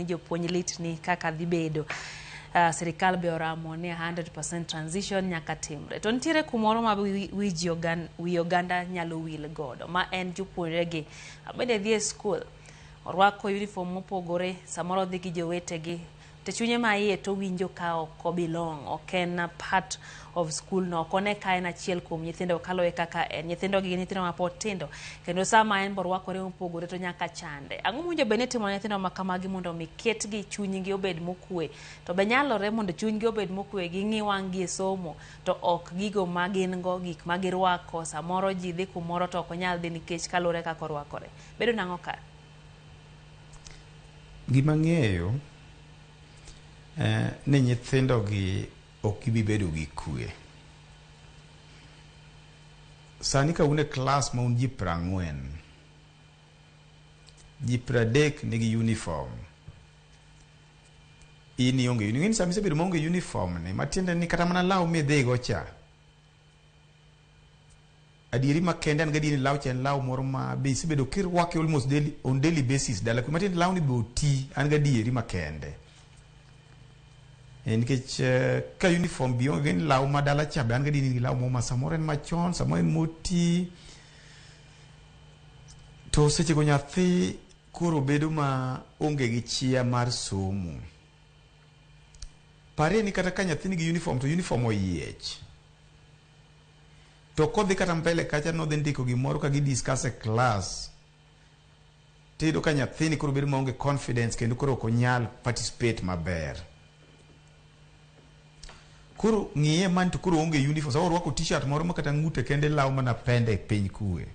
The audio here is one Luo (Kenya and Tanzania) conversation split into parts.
ni jopuonj litni kaka dhi bedo. Sirikal be oramo ni 100% transition nyaka timre. To nitiere kumoro ma wi ji wi oganda nyalo wil godo ma en jopuonjre gi. Bende dhi e skul, orwako uniform mopogore, samoro odhi gi jowetegi, to chunye ma iye to owinjo ka ok o belong, ok en part of school no, ok one ka en achiel kuom nyithindo kaluwore kaka en. Nyithindo gi gin nyithindo mapod tindo, kendo sama en borwakore mopogore to nyaka chande. Ang'o mowinjo bed ni itimo ne nyithindo ma kamagi mondo mi ketgi chunygi obed mokwe? To be nyalore mondo chunygi obed mokwe ging'i wang' gi e somo to ok gigo ma gin go, gik ma girwako, samoro ji dhi kumoro to ok onyal dhi nikech kaluwore kaka orwakore. Bedo nang'o ka? Gima ang'eyo ni nyithindo gi ok gibi bedo gi kwe. Sani ka un e klas ma un ji 40, ji 30 nigi uniform. In ionge uniform. Ing'eni sama isebedo maonge uniform ni, matiende ni kata mana law midhigo cha, adieri makende an gadieri ni law cha en law moro ma be isebedo kirwake almost daily, on daily basis dala kwe matiende lawni be oti an gadieri makende. Nikech ka uniform bi onge ni law ma dala cha be an gadieri ni law moro ma samoro en machon, samoro en moti. To sechego nyathi koro bedo ma onge gi chia mar somo. Parie ni kata ka nyathi nigi uniform to uniform oyiech. To kodhi kata mbele kacha nodhi ndiko gimoro ka gi discuss e class. Tiyudo ka nyathini koro bedo maonge confidence kendo koro ok onyal participate maber. Koro ng'iye man to koro onge uniform. Sama orwako t-shirt moro ma kata ng'ute kende law mana pende e piny kue.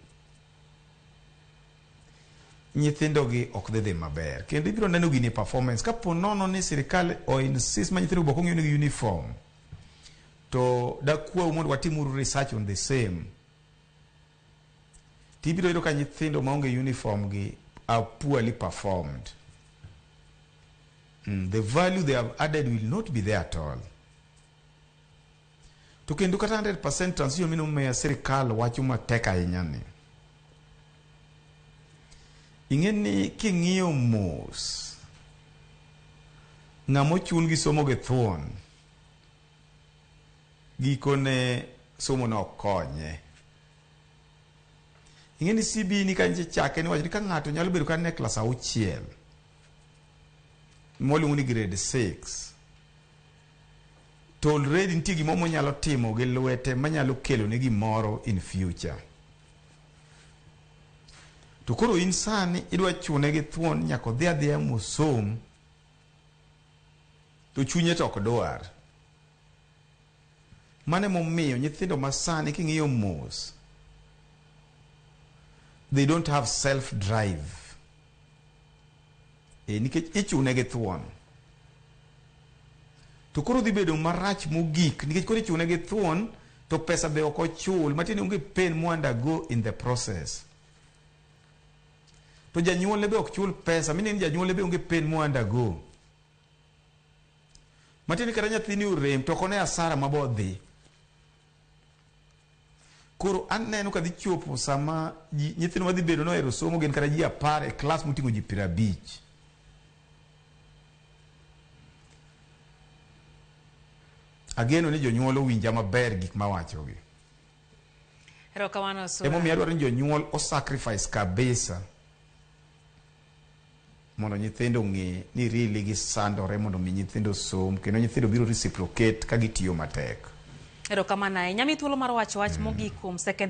Nyithindo gi ok dhi dhi maber. Kendo ibiro neno gini e performance. Kapo nono ni sirikal o insist ma nyithindo go ok ong'iyo nigi uniform. To dakwau mondo watimuru research on the same. Tibiro yudo ka nyithindo maonge uniform gi are poorly performed. The value they have added will not be there at all. To kendo kata 100% transition mino miyo sirikal wacho matek ahinya ni. Ing'e ni king'iyo mos, ng'ama ochun gi somo gi thuon, gikone somo no ok konye. Ing'e ni CBE ni ka nyiche chake ni wacho ni ka ng'ato nyalo bedo ka ne klas 6 mwaluongo ni grade 6 to already nitie gimoro monyalo timo gi lwete manyalo kelo ne gimoro in future. To koro in sani idwa chune gi thuon nyaka odhi adhiya mosom to chunye to ok dwar. Mano emomiyo nyithindo masani king'iyo mos, they don't have self drive. Nikech ichune gi thuon. To koro dhi bedo marach mogik nikech koro ichune gi thuon to pesa be ok ochul matiende onge pain mo undergo in the process. To janyuolne be ok chul pesa, meaning ni janyuolne be onge pain mo undergo. Matiende kata nyathini orem to ok one asara ma bodhi. Koro aneno ka dhi chopo sama nyithindo madhi bedo nohero somo gin kata ji 10 e klas moting'o ji 50. Ageno ni jonyuol owinja maber gik mawachogi. Erokamano Sura. Emomiyo adwaro ni jonyuol o sacrifice kabisa mondo nyithindo ong'e ni really gisandore mondo mi nyithindo osom kendo nyithindo biro reciprocate ka gitiyo matek. Erokamano ahinya. Amiyi thuolo mar wacho wach mogik kuom second